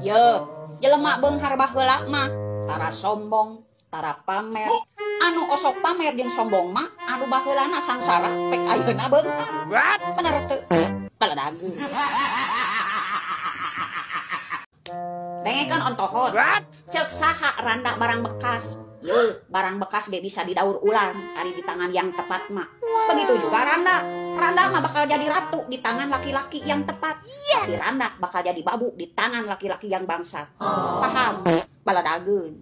Ye, jelema beunghar baheula mah tara sombong, tara pamer. Anu osok pamer jeung sombong mah anu baheulana sangsara pek ayeuna beunghar. Bener teu? Baladageun. Dengekeun ontohot. Ceuk saha randa barang bekas. Ye, barang bekas ge bisa didaur ulang ari di tangan yang tepat mah. Begitu juga randa. Randa mah bakal jadi ratu di tangan laki-laki yang tepat. Yes. Tapi randa bakal jadi babu di tangan laki-laki yang bangsat. Paham? Baladageun.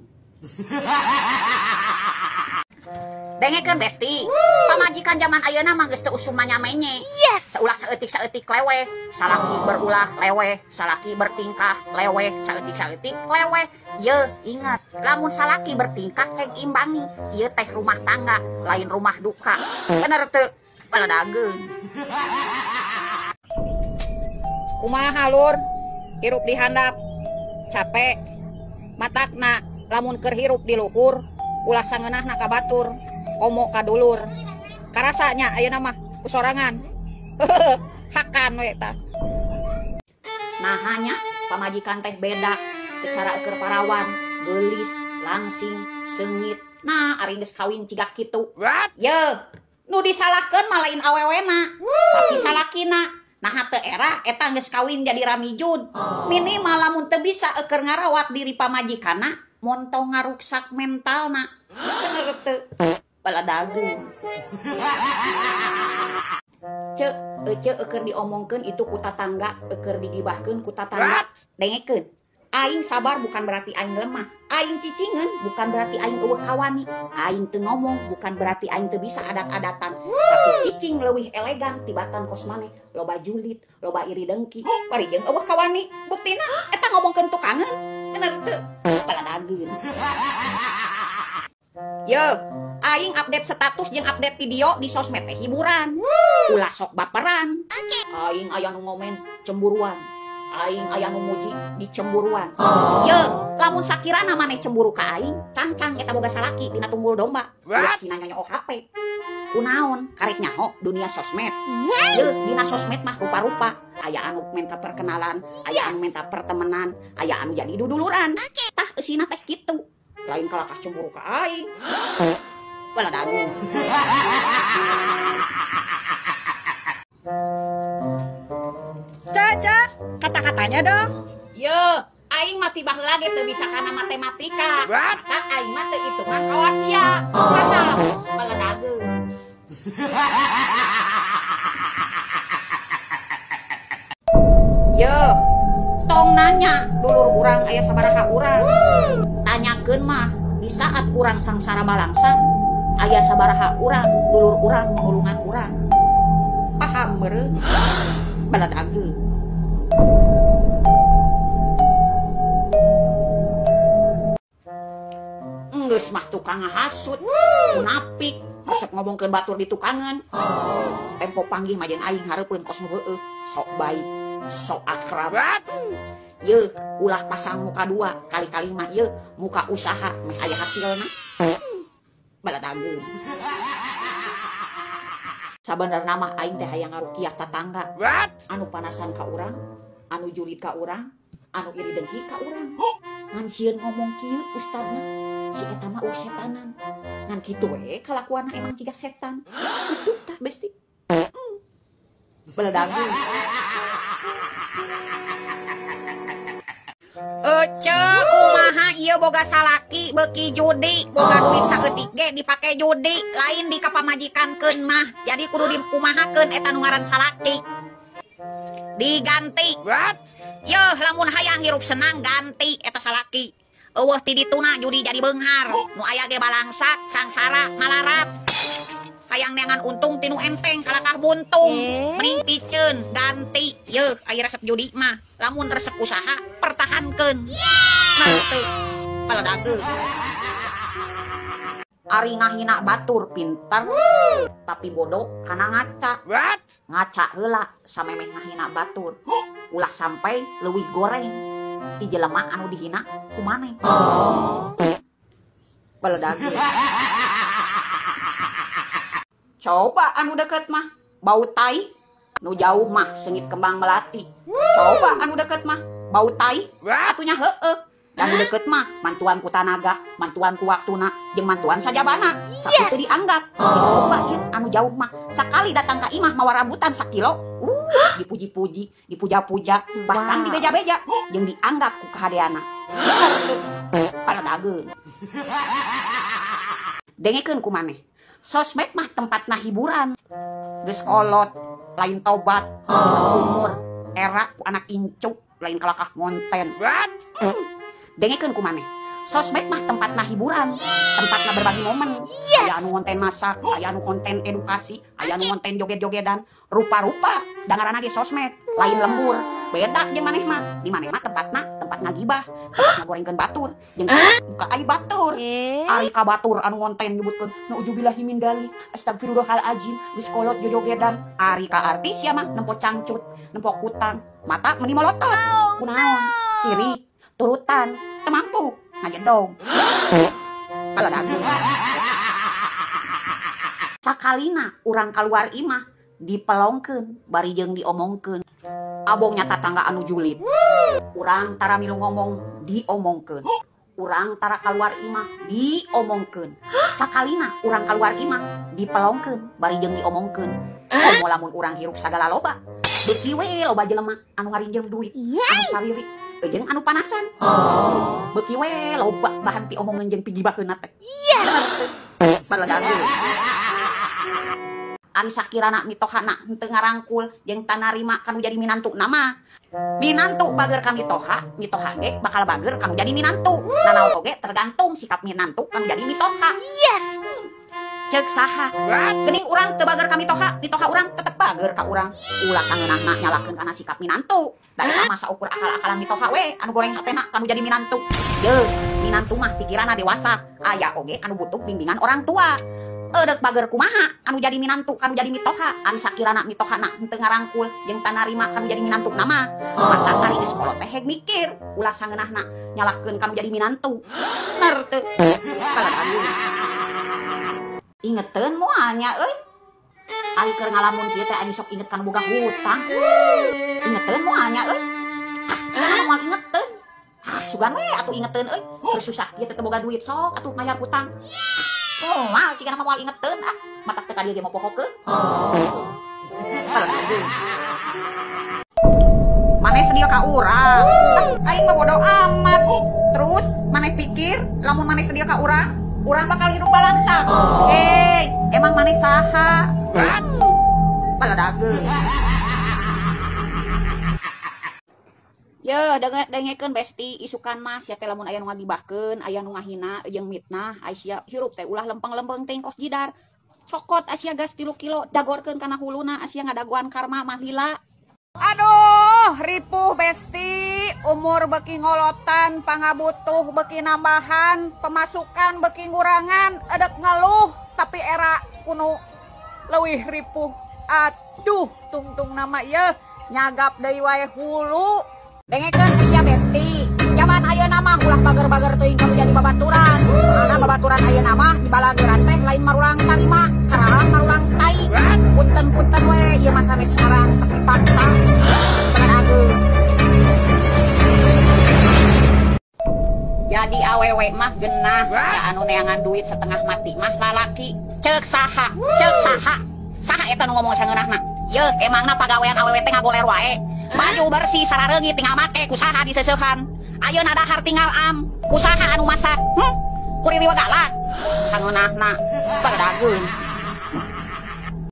Dengekeun besti. Pamajikan zaman ayeuna mah geus teu usum manya-menye. Yes. Saulah saeutik-saeutik leweh, salaki berulah leweh, salaki bertingkah leweh, saeutik-saeutik leweh. Ye, ingat, lamun salaki bertingkah keng imbangi, ieu teh rumah tangga, lain rumah duka. Bener teu? Baladageun. Kumaha lur? Hirup di handap. Capek. Matakna lamun keur hirup di luhur, ulah sangeunahna ka batur, komo ka dulur. Karasanya ayeuna mah kusorangan. Hakan we tah. Nah hanya pamajikan teh beda secara keur parawan, geulis, langsing, seungit. Nah ari geus kawin ciga kitu. Ye, nu disalahkeun mah lain awewena, tapi salakina. Nah teu era eta geus kawin jadi ramijud. Minimal lamun teu bisa eukeun ngarawat diri pamajikanna, montong ngaruksak mentalna. Bener teu? Baladageun. Cek, ece eukeun diomongkeun itu ku tatangga, eukeun digibahkeun ku tatangga. Dengekeun. Aing sabar bukan berarti aing lemah. Aing cicingeun bukan berarti aing eueuh kawani. Aing teu ngomong bukan berarti aing teu bisa adat-adatan. Tapi cicing leuwih elegan tibatan kos maneh, loba julid, loba iri dengki, bari jeung eueuh kawani. Buktina eta ngomongkeun tukangeun. Bener teu? Baladageun. Ye, aing update status jeung update video di sosmed teh hiburan. Ulah sok baperan. Aing aya nu ngomen cemburuan. Aing aya nu muji di cemburuan. Ye, lamun sakirana maneh cemburu ka aing, cangcang eta boga salaki dina tunggul domba. Ulah sina nyanyo HP. Kunaon karek nyaho dunia sosmed. Ye, dina sosmed mah rupa-rupa. Aya anu minta perkenalan, aya anu minta pertemanan, aya anu jadi duduluran. Tah eusina teh kitu. Lain kalakah cemburu ka aing. Baladageun. Caca, kata-katanya dong. Ye, aing mah ti baheula ge teu bisa kana matematika. Maka aing mah teu hitungan kawasia. Paham? Baladageun. Ye, tong nanya dulur urang aya sabaraha urang. Tanyakeun mah di saat urang sangsara balangsa, aya sabaraha urang dulur urang nulungan urang. Paham meureun? Baladageun. Geus mah tukang ngahasut, munafik, resep ngomongkeun batur di tukangan. Tempo panggih mah jeung aing hareupeun kos nu heueuh, sok baik, sok akrab. Ye, ulah pasang muka dua, kali-kali mah ye muka usaha meh aya hasilna. Baladageun. Sabenerna mah aing teh hayang ngarukiah tatangga. Anu panasan ka urang, anu julid ka urang, anu iri dengki ka urang. Ngan sieun ngomong kieu ustadna, si eta mah eueuh setanan. Ngan kitu we kalakuanna emang ciga setan. Itu tah besti. Baladageun. Ece kumaha ieu boga salaki beuki judi, boga duit saeutik ge dipake judi, lain di kapamajikankeun mah. Jadi kudu dikumahakeun eta nu ngaran salaki. Diganti. Yeuh lamun hayang hirup senang ganti eta salaki. Eueuh ti dituna judi jadi beunghar, nu aya ge balangsak, sangsara, malarat. Hayang neangan untung tinu enteng kalakah buntung. Mending piceun ganti. Yeuh aya resep judi mah. Lamun resep usaha pertahankeun. Nah teu baladageun. Ari ngahina batur pinter tapi bodoh kana ngaca. Ngaca heula samemeh ngahina batur. Ulah sampai leuwih goreng ti jelema anu dihina ku maneh. Baladageun. Coba anu deket mah bau tai, nu jauh mah sengit kembang melati. Coba anu deket mah Bau tai atunya heueuh. Dan deket mah mantuan ku tanaga, mantuan ku waktuna, jeung mantuan sajabana. Tapi teu dianggap. Coba ieu anu jauh mah sakali datang ka imah mawa rambutan sakilo, dipuji-puji, dipuja-puja, bahkan dibeja-beja, jeung dianggap ku kahadeana. Pala dageung. Dengekeun ku maneh. Sosmed mah tempatna hiburan. Geus kolot, lain tobat, umur, era ku anak incu, lain kalakah ngonten. Dengekeun ku maneh. Sosmed mah tempatna hiburan, tempatna berbagi momen. Aya anu konten masak, aya anu konten edukasi, aya anu konten joget-jogedan, rupa-rupa. Dangaranna ge sosmed, lain lembur. Beda jeung maneh mah. Di maneh mah tempatna tempat ngagibah, tempat ngagorengkeun batur, jeung buka ai batur. Ari ka batur anu konten nyebutkeun nauzubillahi min dzalik, astagfirullahalazim, geus kolot jojogedan. Ari ka artis sia mah nempo cangcut, nempo kutang, mata meni molotot. Kunaon? Sirik, turutan, teu mampu ngajedog. Pala dageung. Sakalina urang kaluar imah dipelongkeun bari jeung diomongkeun. Abongnya tatangga anu julid. Urang tara milu ngomong diomongkeun. Urang tara kaluar imah diomongkeun. Sakalina urang kaluar imah dipelongkeun bari jeung diomongkeun. Komo lamun urang hirup sagala loba. Beuki we loba jelema anu ngarinjem duit, anu saririk, jeung anu panasan. Beuki we loba bahan piomongeun jeung pigibaheunna teh. Pala dageung. Ari sakirana mitohana henteu ngarangkul jeung tanarima kanu jadi minantu nama. Minantu bager ka mitoha, mitoha ge bakal bager kanu jadi minantu. Nanaon oge tergantung sikap minantu kanu jadi mitoha. Ceuk saha? Geuning urang teu bager ka mitoha, mitoha urang tetep bager ka urang. Ulah sangeunahna nyalahkeun kana sikap minantu. Da eta mah saukur akal-akalan mitoha we anu goreng hatena kanu jadi minantu. Deuk, minantu mah pikiranna dewasa, aya oge anu butuh bimbingan orang tua. Eudek bager kumaha anu jadi minantu kanu jadi mitoha. Ari sakirana mitohana henteu ngarangkul jeung tanarima kanu jadi minantu nama. Maka ari geus kolot teh heg mikir, ulah sangeunahna nyalahkeun kanu jadi minantu. Bener teu? Pala dageung. Ingeteun moal nya euy. Ari keur ngalamun kieu teh aing sok inget kanu boga hutang. Ingeteun moal nya euy. Ah, cenah moal ingeteun. Ah, sugan we atuh ingeteun euy. Keur susah kieu teh teu boga duit sok atuh mayar hutang. Moal cigana mah moal ingeteun ah, matak teh ka dieu ge mopohokeun. Maneh sedih ka urang. Aing mah bodo amat. Terus maneh pikir lamun maneh sedih ka urang, urang bakal hidup balangsa. Emang maneh saha? Pala dageung. Yeuh, dengekeun besti isukan mah sia teh lamun aya nu ngagibahkeun, aya nu ngahina jeung mitnah, ai sia hirup teh ulah lempeng-lempeng teuing kos jidar. Cokot asia gas 3 kilo, dagorkeun kana huluna, asia ngadaguan karma mah lila. Aduh, ripuh besti, umur beki ngolotan, pangabutuh beki nambahan, pemasukan beki ngurangan, edek ngeluh tapi era kuno leuwih ripuh. Aduh, tungtung nama ieu nyagap deui wae hulu. Dengekeun ku sia besti, jaman ayeuna mah ulah bager-bager teuing kanu jadi babaturan. Soalna babaturan ayeuna mah dibalageran teh lain marulang tarima, karalang marulang tai. Punten-punten we ieu mah sanes sekarang tapi fakta. Agung. Jadi awewe mah genah, da anu neangan duit setengah mati mah lalaki. Ceuk saha? Ceuk saha? Saha eta nu ngomong sangeunahna? Yeuh, emangna pagawean awewe teh ngagoler wae. Baju bersih sarareungit tinggal make kusaha diseseuhan. Ayeuna dahar tinggal am, kusaha anu masak. Kuririwa galak. Sangeunahna pagadageun.